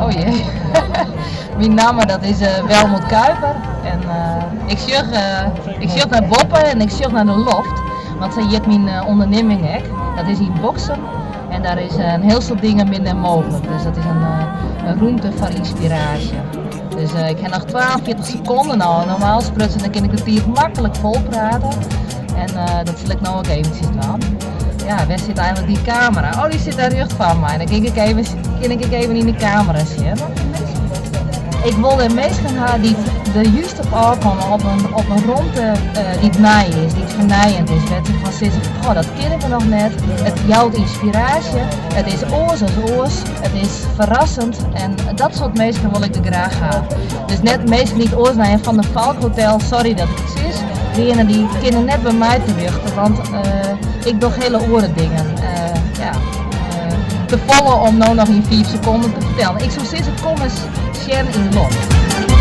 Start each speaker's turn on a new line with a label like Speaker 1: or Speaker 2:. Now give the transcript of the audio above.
Speaker 1: Oh jee. Myn namme dat is Welmoed Kuiper en ik sjoch ik sjoch nei boppe en ik sjoch nei de loft, want sa hjit myn ûndernimming ek. Dat is yn Boksum en dêr is in hiel soad dingen binne dêr mooglik, dus dat is in rûmte foar ynspiraasje. Dus ik ha noch 42 sekonden no, normaal sprutsen dan kin ik de tiid maklik fol prate en dat sil ik no ek eventsjes dwaan. Ja, wêr sit eigenlik dy kamera? Oh, dy sit dêr rjocht foar my. Dan kin ik even, kin ik ek even yn de kamera sjen. Ik wol dêr minsken ha dy't der just op ôfkomme op in, op in romte dy't nij is, dy't fernijend is, wêr't se fan sizze fan goh, dat kinne we noch net. It jout ynspiraasje, it is oars as oars, it is ferrassend en dat soart minsken wol ik der graach ha. Dus net minsken dy't oars nei in Van der Valk hotel, sorry dat ik it sis, geane, dy kinne net by my terjochte, want ik doch hiele oare dingen. Ja, te folle om no noch yn fiif sekonden te fertellen. Ik soe sizze, kom ris sjen yn Loft.